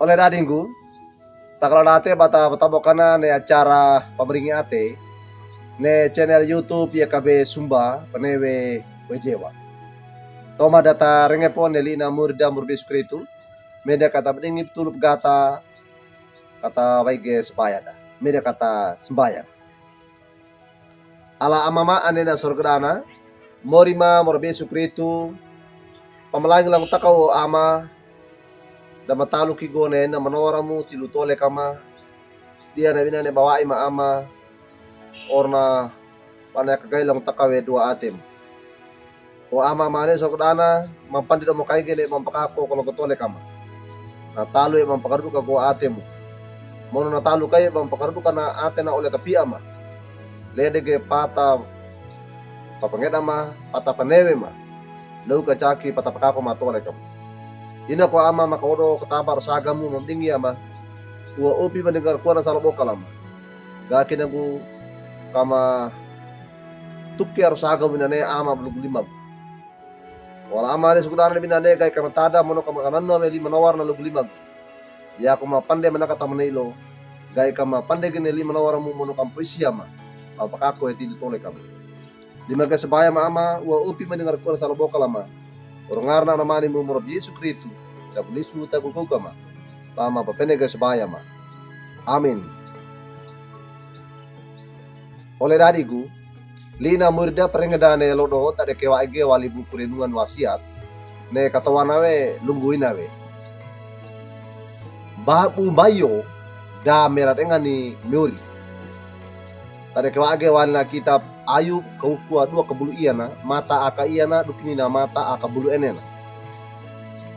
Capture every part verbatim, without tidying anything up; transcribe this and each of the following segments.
Ole dadinggu, takalo'nate bata bata bokana ne acara pamaringi ate ne channel YouTube Yakabe Sumba Penewe Wejewa. Toma data renge po ne lina murda murbi Yesu Kristu, meda kata bedingi petulup gata, kata waige sebayada, meda kata sembayang. Ala Ama ma ane na sorgedana, mori ma morobi Yesu Kristu, pamalangi langtaka o Ama, da mataluki gone na manoramu tilu tole kama, dia na bina ne bawa'i ma Ama, orna pane kagai langtaka we dua atem. O Ama mane sorgedana, mampandi da mokaige ne mampakako kolo tole kama. Na talu e mampakaruduka go atemu. Mono na talu kai mampakaruduka na ate na ole kapia ma. Ledege pata papangeda ma, pata panewe ma. Lau kachaki pata pakako ma tole kama. Ina ko Ama makawodo kataba rosagamu mamdingi Ama. Ua upi mandengar kuana sala boka lama. Gaki nagu kama tuki arosagamu inane Ama belugu limagu. Wala Ama ne sukudana ne binane gai kama tada mono kama kananu ame lima nawar na lugu limagu. Ya ko mapande manaka tamane ilo. Gai kama pande gene lima nawar mu mono kama poisi Ama. Apa kako eti di tole kama. Lima gai sebaya ma Ama, ua upi mandengar kuana sala boka lama. Orongarna na mani mu morobi Yesu Kristu. Tagu lisu tagu kau kama. Pama papene gai sebaya ma. Amin. Ole dadigu, lina murda perengedane lodo tade kewa ege wali buku renungan wasiat, ne katawana we lunggu ina we. Babu bayo da mera dengani miori. Tade kewa ege wali na kitab Ayub kawukua dua kabulu iana, mata aka iana dukini na mata aka bulu enena.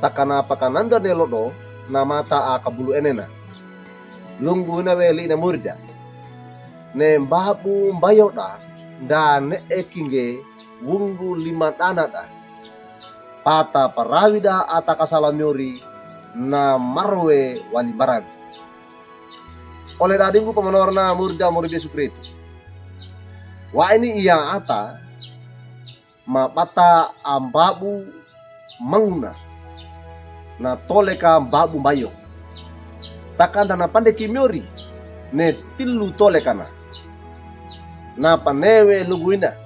Takana pakananda ne lodo, na mata aka bulu enena. Lunggu ina we lina murda. Ne babu bayo da, da ne ekinge wunggu lima dana da. Pata parawi da ata kasala miori na marwe wali barang. Ole dadinggu pamanorna murda murbi Yesu Kristu. Wa ini iya ata, mabata ambabu manguna. Na tole ka babu bayo. Takanda na pande ki miori, ne tilu tole kana. Na panewe lugu ina.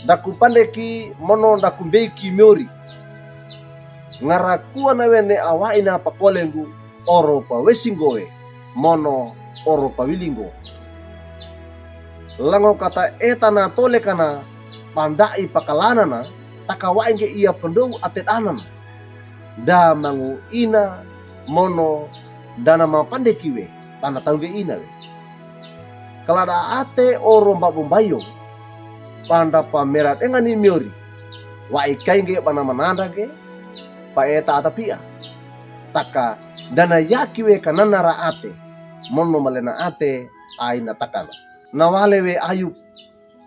Daku pande ki mono daku mbei ki miori. Ngarakua na we ne awa ina pakolengu oro pawesingo we, mono oro pawilingo. Lango kata eta na tole kana pandai pakalanana, takawa inge iya pendou ate danana. Da mangu ina mono dana mapande kiwe, pana tauge ina we. Kalada ate oro mbabumbayo, panda pamera dengani miori. Wa ikainge pana manandage, pa eta atapia. Taka dana yaki we kanana ra ate, mono malena ate aina takana. Na wale we Ayub,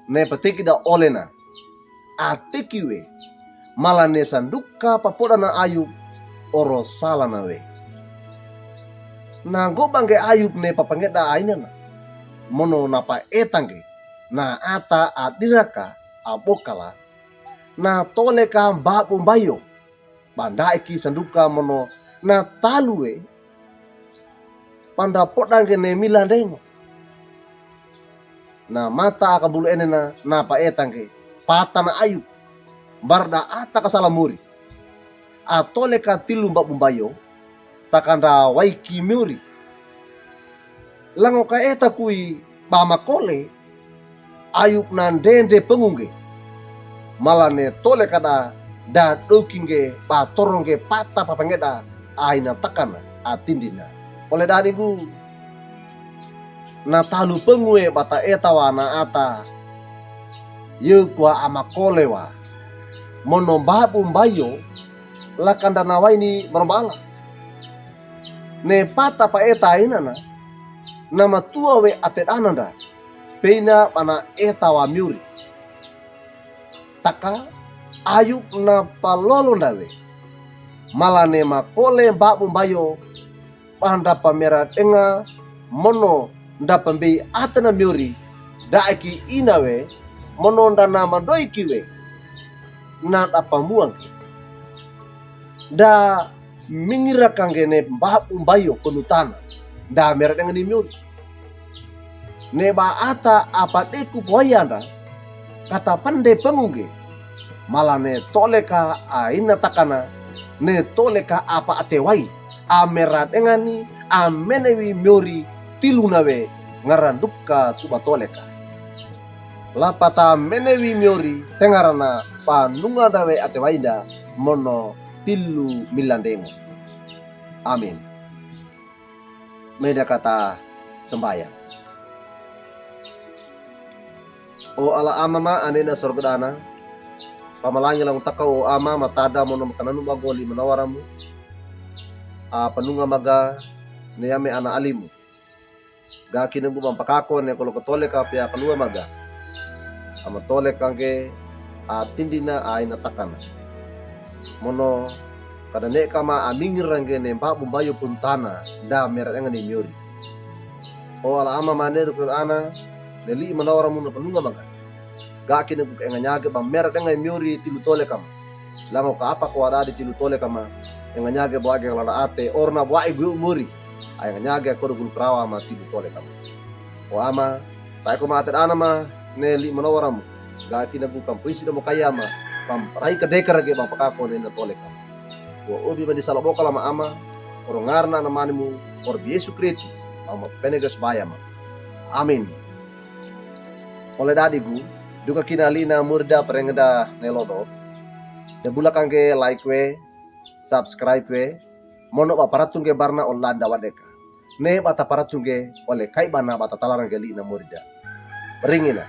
ne pateki da olena. Ateki we, mala ne sanduka papodana Ayub, oro salana we. Na gobange Ayub ne papangeda ainana. Mono na pa etange, na ata adiraka abokala. Na tole ka mbabumbayo. Panda iki sanduka mono na talu we, panda podange ne milandengo. Na mata aka bulu enena na pa etange, patana Ayub, barda ata kasala miori. Atole ka tilu mbabumbayo, takanda waiki miori. Lango ka eta kui pamakole, Ayub na ndende pengunge. Mala ne tole kada da dokinge patoronge pata papangeda aina takana atindina. Ole danigu na talu pengue bata eta wa na ata. Yukua amakole wa. Mono mbabumbayo lakanda na waini mrombala. Ne pata pa eta ainana, na matua we ate dananda, peina pana eta wa miori. Taka, Ayub na palolonda we. Mala ne makole mbabumbayo, panda pamera denga, mono nda pambei atena miori, da aki ina we, mono nda na mandoiki we, na da pamuange. Da mingiraka ngge ne mbabu mbayo ponutana, nda meredenga ni miyori. Ne ba ata a padeku poayanda, katapende pangu ngge, mala ne toleka a inatakana, ne toleka a paatewai, a meradengani, a menewi miyori tiluna we ngaranduka tuba toleka. Lapata menewi miyori tengarana panunganda we atewainda mono tilu milandengo. Amin. Medakata sembayang. O Ala Ama ma ane na sorgo dana, pamalangi langu takaw o Ama, matada mono makananu maga o li'manawaramu a panunga maga ne yame ana alimu. Ga kinagu ba mpakako ne kolo katoleka piya kaluwa maga, a matoleka ngge a tindina a inatakana. Mono kadane kama a mingirangge ne mbabu mbayo ponutana, nda meredenga ni miyori. O Ala Ama ma ane rukun ana ne li'manawaramu na panunga maga, ga kinagu ka enganyage ba meredenga miyori tilu toleka ma. Lango ka apa ko adadi tilu toleka ma, enganyage ba wage kalana ate, orna ba wage gwe umori, a enganyage a kodo gulu karawa ma tilu toleka ma. O Ama, tae ko ma ate dana ma ne li'manawaramu, ga kinagu ka mpuisi da mo kayama, pam rai kadekarage ba mpakako ne na toleka ma. Wa ubi mandi sala bokala ma Ama, oro ngarna na manimu, oro bi Yesu Kristu, Ama penege subayama. Amin. Ole dadigu, duka kina li'na murida perengeda ne lodo, da bulakangge like we, subscribe we, mono ba paratunge barna o landa wadeka. Ne ba ta paratunge, ole kai bana ba ta talarangge li'na murida. Peringina.